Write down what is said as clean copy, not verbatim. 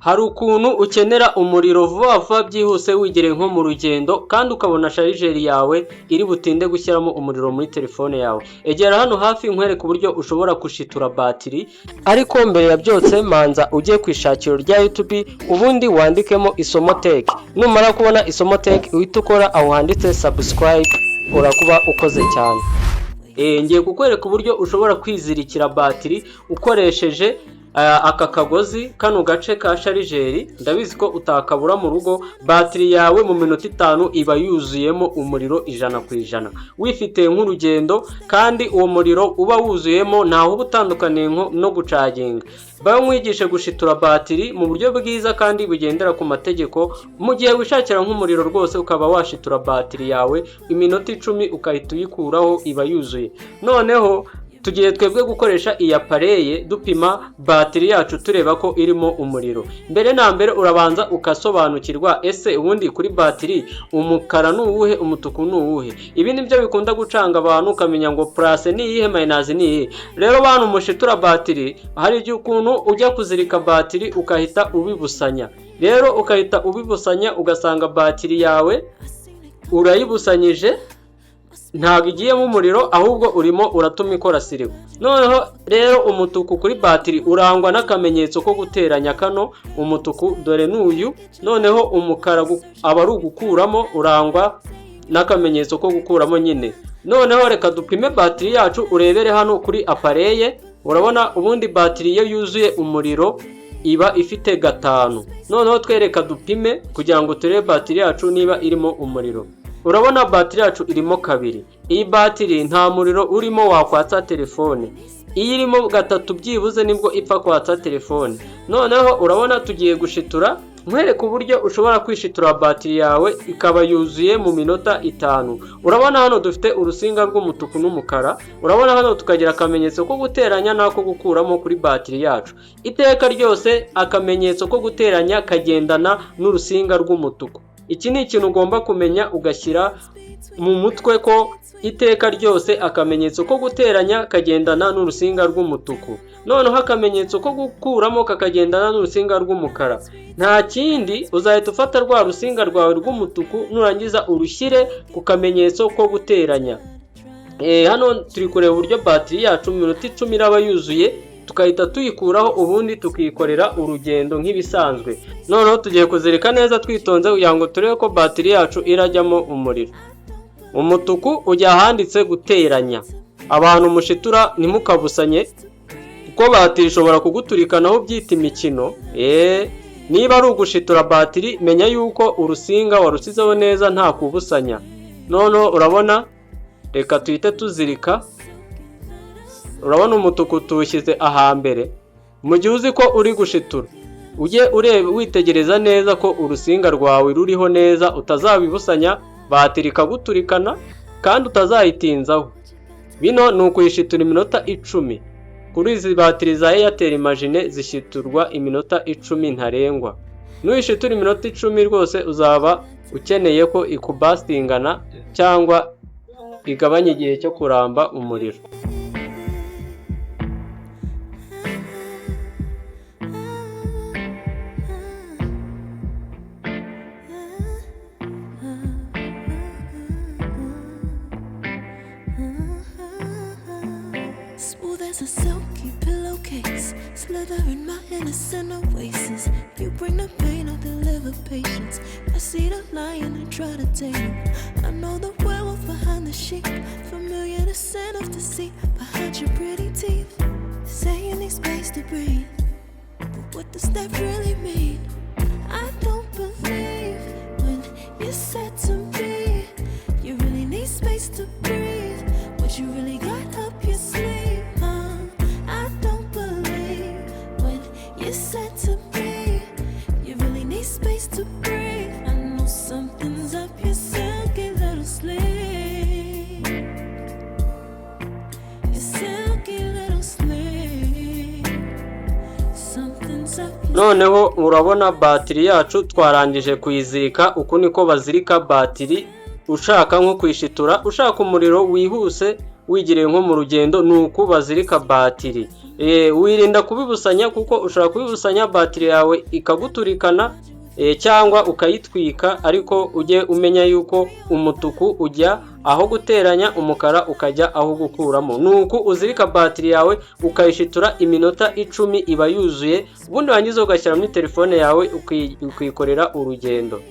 Hari ukuntu ukenera umuriro vuba vuba byihuse, wigereye nko mu rugendo, kandi ukabona chargeur yawe iri butinde gushyiramo umuriro muri telefone yawe. Egera hano hafi nkwereke uburyo ushobora gushitura batiri. Ariko mbere ya byose, manza ujye ku ishakiro rya YouTube, ubundi wandikemo Isomo Tech. Numara kubona Isomo Tech, uhite ukora aho handitse subscribe, urakuba ukoze cyane. Ngiye kukwereka uburyo ushobora kwizirikira batiri ukoresheje aka kagozi, kano gace ka chargeur. Ndabizi ko utakabura mu rugo. Batiri yawe mu minota 5 iba yuzuyemo umuriro 100%, wifite nk'urugendo, kandi uwo muriro uba wuzuyemo ntaho uba utandukaniye no gucaginga. Mwigishe gushitura batiri mu buryo bwiza kandi bugendera ku mategeko. Mu gihe wishakira nk'umuriro rwose, ukaba washitura batiri yawe iminota 10, ukahita uyikuraho, iba yuzuye. Noneho tugiye twebwe gukoresha iyi appareil dupima batiri yacu, tureba ko irimo umuriro. Mbere na mbere urabanza ugasobanukirwa: ese ubundi kuri batiri umukara ni uwuhe, umutuku ni uwuhe? Ibi ni byo bikunda gucanga abantu, ukamenya ngo plus ni iyihe, minus ni iyihe. Rero bantu mushitura batiri, hari igihe ukuntu ujya kuzirika batiri ukahita ubibusanya. Rero ukahita ubibusanya, ugasanga batiri yawe urayibusanyije, ntabwo igiyemo umuriro, ahubwo urimo uratuma ikora sirigo. Noneho rero umutuku kuri batiri urangwa n'akamenyetso ko guteranya, kano umutuku dore n'uyu. Noneho umukara aba ari ugukuramo, urangwa n'akamenyetso ko gukuramo nyine. Noneho reka dupime batiri yacu, urebere hano kuri appareil. Urabona ubundi batiri iyo yuzuye umuriro iba ifite 5. Noneho twereka dupime kugira ngo turebe batiri yacu niba irimo umuriro. Urabona batiri yacu irimo 2. Iyi batiri nta muriro urimo wakwatsa telefone. Iyo irimo 3 byibuze nibwo ipfa kwatsa telefone. Noneho urabona tugiye gushitura, nkwereka uburyo ushobora kwishitura batiri yawe ikaba yuzuye mu minota 5. Urabona hano dufite urusinga rw'umutuku n'umukara. Urabona hano tukagira akamenyetso ko guteranya n'ako gukuramo kuri batiri yacu. Iteka ryose akamenyetso ko guteranya kagendana n'urusinga rw'umutuku. Iki ni ikintu ugomba kumenya, ugashyira mu mutwe ko iteka ryose akamenyetso ko guteranya kagendana n'urusinga rw'umutuku, noneho akamenyetso ko gukuramo kakagendana n'urusinga rw'umukara. Nta kindi, uzahita ufata rwa rusinga rwawe rw'umutuku, nurangiza urushyire ku kamenyetso ko guteranya. Hano turi kureba uburyo batiri yacu mu minota 10 iraba yuzuye, tukahita tuyikuraho, ubundi tukikorera urugendo nk'ibisanzwe. Noneho tugiye kuzirika neza twitonze kugira ngo turebe ko batiri yacu irajyamo umuriro. Umutuku ujya ahanditse guteranya. Abantu mushitura ntimukabusanye, kuko batiri ishobora kuguturikanaho ubyita imikino. Niba ari ugushitura batiri, menya yuko urusinga warusizeho neza, nta kubusanya. Noneho urabona, reka tuhite tuzirika. Urabona umutuku tuwushyize ahambere. Mu gihe uzi ko uri gushitura, ujye ureba, witegereza neza ko urusinga rwawe ruriho neza, utazabibusanya batiri ikaguturikana, kandi utazayitinzaho. Bino ni ukuyishitura iminota 10. Kuri izi batiri za Airtel Imagine zishiturwa iminota 10 ntarengwa. Nuyishitura iminota 10 rwose, uzaba ukeneye ko ikubasitingana cyangwa igabanya igihe cyo kuramba umuriro. Smooth as a silky pillowcase, slither in my innocent oasis. You bring the pain, I deliver patience. I see the lion and try to tame him. I know the werewolf behind the sheep, familiar the scent of deceit behind your pretty teeth. Say you need space to breathe, but what does that really mean? I don't believe when you said to me, you really need space to breathe. What you really got up your sleeve, huh? I don't believe when you said to me, you really need space to breathe. I know something's up your silky little sleeve. Your silky little sleeve. Something's up your Noneho urabona batiri yacu twarangije kuyizirika. Uku niko bazirika batiri ushaka nko kuyishitura, ushaka umuriro wihuse. Wigiriye nko mu rugendo, ni uku bazirika batiri. Wirinda kubibusanya, kuko ushobora kubibusanya batiri yawe ikaguturikana cyangwa ukayitwika. Ariko ujye umenya yuko umutuku ujya aho guteranya, umukara ukajya aho gukuramo. Ni uku uzirika batiri yawe, ukayishitura iminota 10 iba yuzuye, ubundi warangiza ugashyira muri telefone yawe, ukikorera urugendo.